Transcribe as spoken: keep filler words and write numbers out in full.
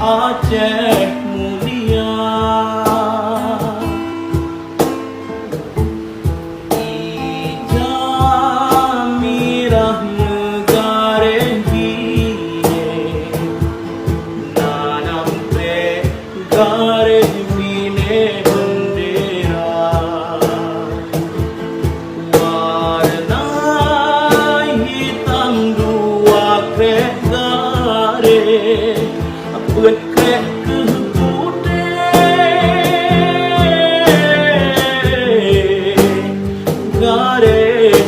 Aceh mulia, ija mirah meugaréh binéh, na nam treb garéh binéh beundera. Warna hitam dua krek garéh, peuet krek keuh putéh. Garéh